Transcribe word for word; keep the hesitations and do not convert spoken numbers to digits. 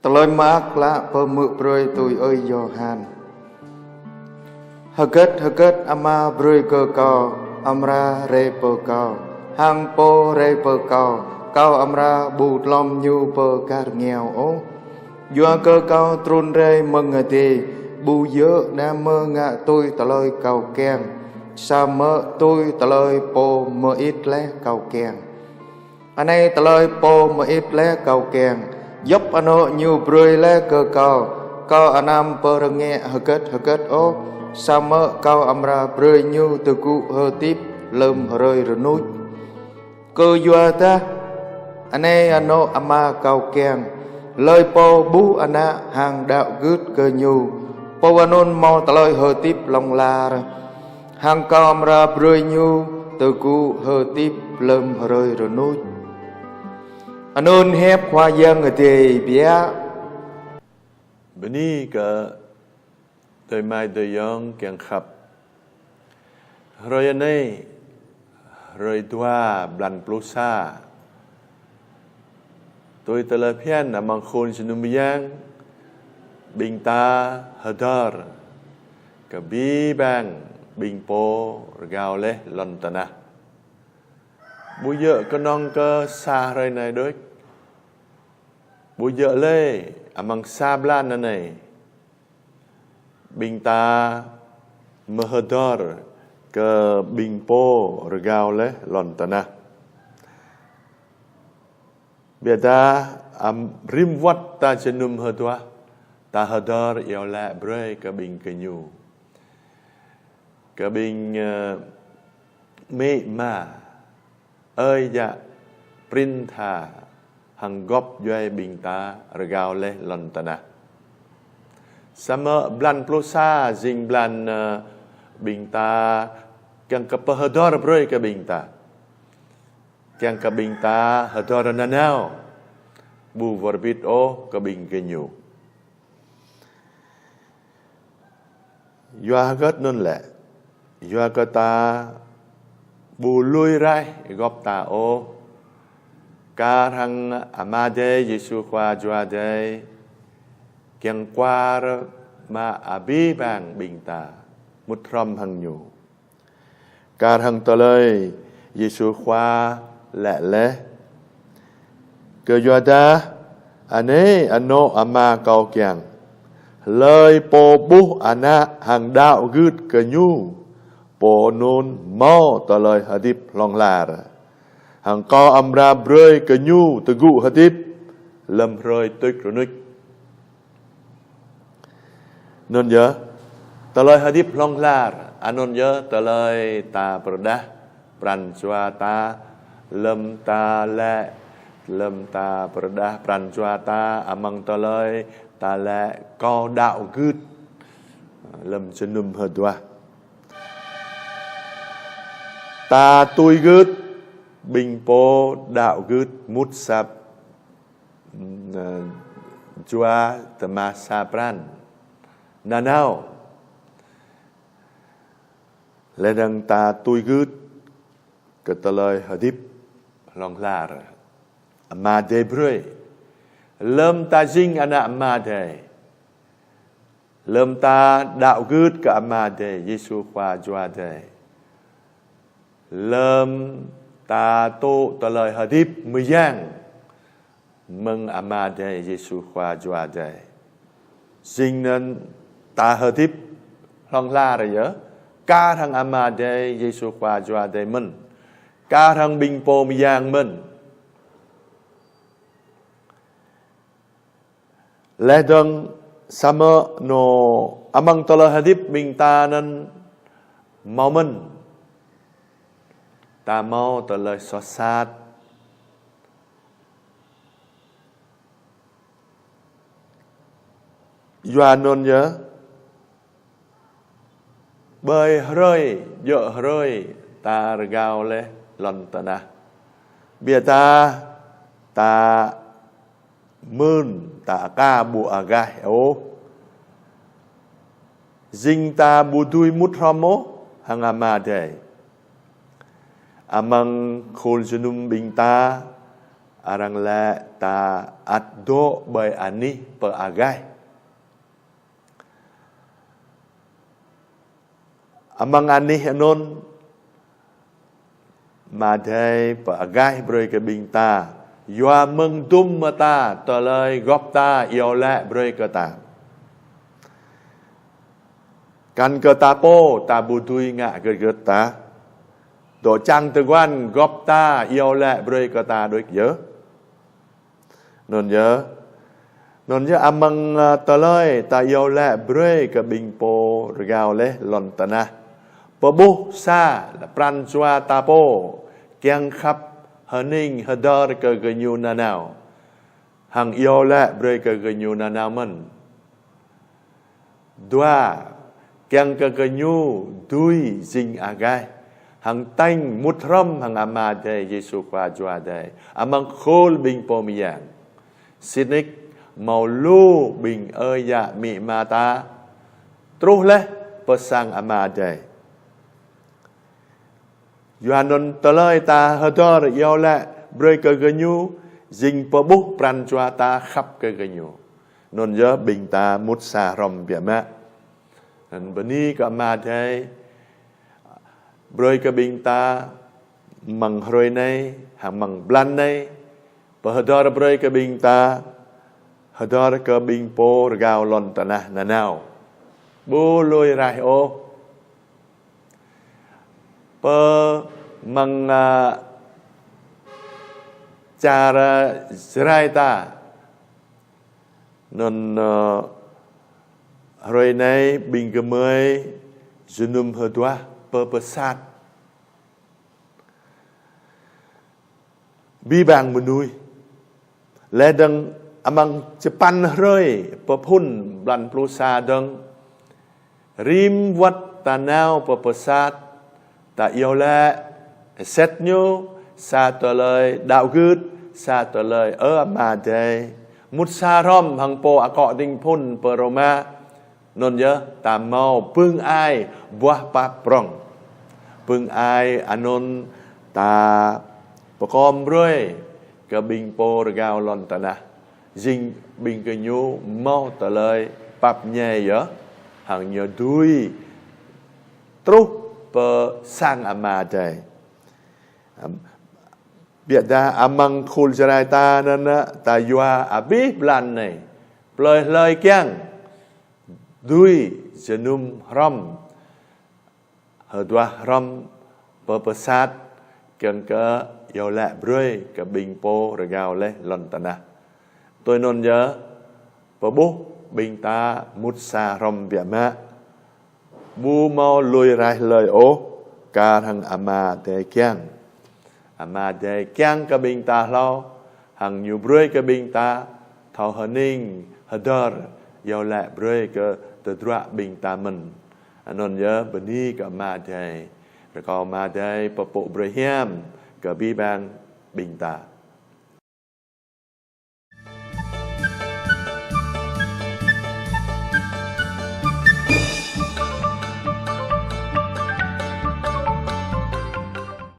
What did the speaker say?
Tơlơi Mơak Klă pơhmư̆ brơi tui ơi Yôhan. Hơgĕt hơgĕt Ama brơi kơ Kâo, amra rai pơ Kâo, hăng Pô rai pơ Kâo, Kâo amra ƀu glŏm ñu pơ gah rơngiao ôh. Yua kơ Kâo trŭn rai mơ̆ng adai, ƀu djơ̆ đah mơ ngă tui tơlơi Kâo kiăng, samơ̆ tui tơlơi Pô mơit laih Kâo kiăng. Anai tơlơi Pô mơit laih Kâo kiăng: djŏp anŏ ñu brơi laih kơ Kâo, Kâo anăm pơrơngiă hơgĕt hơgĕt ôh, samơ̆ Kâo amra brơi ñu tơgŭ hơdip lơ̆m hrơi rơnuč. Kơyuadah anai anŏ Ama Kâo kiăng: hlơi pô ƀuh Ană hăng đaŏ gưt kơ Ñu, pô anŭn hmâo tơlơi hơdip hlŏng lar, hăng Kâo amra brơi ñu tơgŭ hơdip lơ̆m hrơi rơnuč. Anŭn hiăp Khua Yang Adai biă. Bơni kơ adơi amai adơi ayŏng kiăng khăp. Hrơi anai, hrơi dua blan pluh sa, tui tơlơi phiăn amăng khul jơnum mơyang, ƀing ta hơdơr kơ abih bang ƀing pô rơgao laih lŏn tơnah. Ƀu djơ̆ kơnơ̆ng kơ sa hrơi anai đôč, ƀu djơ̆ lĕ amăng sa blan anai, ƀing ta mơhơdơr kơ ƀing pô rơgao laih lŏn tơnah. Biă dah, am, rĭm wơ̆t ta jơnum hơduah, ta hơdơr iâu laĭ brơi kơ ƀing gơñu, kơ ƀing, ơ, amĭ ama, ơi yă, prin tha, hăng gŏp djuai ƀing ta rơgao laih lŏn tơnah. Samơ̆ blan pluh sa jing blan, ơ, ƀing ta kiăng kơ pơhơdơr brơi kơ ƀing ta, kiăng kơ ƀing ta hơdơr nanao, ƀu wơr bĭt ôh kơ ƀing gơñu. Yua hơgĕt anŭn lĕ? Yua kơ ta ƀu lui raih gŏp ta ôh, kar hăng Ama Adai Yêsu Khua Jua Adai kiăng kuar mă abih bang ƀing ta mŭt hrŏm hăng Ñu. Kar hăng tơlơi Yêsu Khua laĭ laih: Kơyuadah anai anŏ Ama Kâo kiăng: hlơi pô ƀuh Ană hăng đaŏ gưt kơ Ñu, pô anŭn hmâo tơlơi hơdip hlŏng lar, hăng Kâo amra brơi kơ ñu tơgŭ hơdip lơ̆m hrơi tuč rơnuč. Anŭn yơh, tơlơi hơdip hlŏng lar, anŭn yơh tơlơi ta pơrơđah pran jua ta, lơ̆m ta laĭ, lơ̆m ta pơrơđah pran jua ta amăng tơlơi ta laĭ Kâo đaŏ gưt lơ̆m jơnum hơduah. Ta tui gưt ƀing pô đaŏ gưt mŭt asăp, ơ, jua tơma sa pran nanao. Laih dơ̆ng ta tui gưt kơ tơlơi hơdip hlŏng lar Ama Adai brơi. Lơ̆m ta jing ană Ama Adai, lơ̆m ta đaŏ gưt kơ Ama Adai Yêsu Khua Jua Adai, lơ̆m ta tŭ tơlơi hơdip mơyang mơ̆ng Ama Adai Yêsu Khua Jua Adai, jing anŭn ta hơdip hlŏng lar yơh, kar hăng Ama Adai Yêsu Khua Jua Adai mơ̆n, kar hăng ƀing pô mơyang mơ̆n. Laih dơ̆ng samơ̆ anŏ amăng tơlơi hơdip ƀing ta anŭn hmâo mơ̆n, ta hmâo tơlơi soh sat. Yua anŭn yơh, ƀơi hrơi djơ̆ hrơi ta rơgao laih lŏn tơnah, biă dah ta mơ̆n, ta aka ƀu agaih ôh, jing ta ƀu dưi mŭt hrŏm ôh hăng Ama Adai. Amăng khul jơnum ƀing ta, Arăng laĭ ta ăt dŏ ƀơi anih pơagaih. Amăng anih anŭn, Ama Adai pơagaih brơi kơ ƀing ta, yua mơ̆ng dŭm mơta tơlơi gŏp ta iâu laĭ brơi kơ ta. Kăn kơ ta pô, ta ƀu dưi ngă gơ̆t gơ̆t ta. Dŏ čang tơguan gŏp ta iâu laĭ brơi kơ ta đôč yơh. Anŭn yơh. Anŭn yơh amăng, ă, tơlơi ta iâu laĭ brơi kơ ƀing pô rơgao laih lŏn tơnah. Pơƀuh sa pran jua ta pô, kiăng khăp hơning hơdơr kơ gơñu nanao. Hăng iâu laĭ brơi kơ gơñu nanao mơ̆n. Dua, kiăng kơ gơñu dưi jing agaih, hăng tañ mŭt hrŏm hăng Ama Adai Yêsu Khua Jua Adai, amăng khul ƀing pô mơyang. Sĭt nik, hmâo lu ƀing ơi yă amĭ ama ta, truh laih pơ sang Ama Adai. Yua anŭn tơlơi ta hơdơr iâu laĭ brơi kơ gơñu, jing pơƀuh pran jua ta khăp kơ gơñu. Anŭn yơh ƀing ta mŭt sa hrŏm biă mă. Anŭn bơni kơ Ama Adai, brơi kơ ƀing ta amăng hrơi anai, hăng amăng blan anai, pơhơdơr brơi kơ ƀing ta, hơdơr kơ ƀing pô rơgao lŏn tơnah nanao. Ƀu lui raih ôh. Pơ amăng, ă, čar Jrai ta. Anŭn, ă, hrơi anai ƀing gơmơi jơnum hơduah pơ pơsat. Abih bang mơnuih. Laih dơ̆ng amăng čơpăn hrơi pơphŭn blan pluh sa dơ̆ng, rĭm wơ̆t ta nao pơ pơsat, ta iâu laĭ, sĭt ñu, sa tơlơi đaŏ gưt, sa tơlơi ơ Ama Adai. Mŭt sa hrŏm hăng pô akŏ ding phŭn pơ Rôma, anŭn yơh, ta hmâo pưng ai buah pap prŏng. Pưng ai anŭn ta pơkom brơi kơ ƀing pô rơgao lŏn tơnah. Jing ƀing gơñu hmâo tơlơi pap ñai yơh, hăng ñu dưi truh pơ sang Ama Adai. Biă dah amăng khul Jrai ta anŭn, ă, ta yua abih blan anai. Plơi hlơi kiăng dưi jơnum hrŏm, hơduah hrŏm pơ pơsat, kiăng kơ iâu laĭ brơi kơ ƀing pô rơgao laih lŏn tơnah. Tui anŭn yơh, pơƀuh ƀing ta mŭt sa hrŏm biă mă. Ƀu hmâo lui raih hlơi ôh, kar hăng Ama Adai kiăng. Ama Adai kiăng kơ ƀing ta hlâo, hăng ñu brơi kơ ƀing ta thâo hơning hơdơr iâu laĭ brơi kơ tơdruă ƀing ta mơ̆n. Anŭn yơh bơni kơ Ama Adai. Rơkâo Ama Adai pơpŭ brơi hiam kơ abih bang ƀing ta.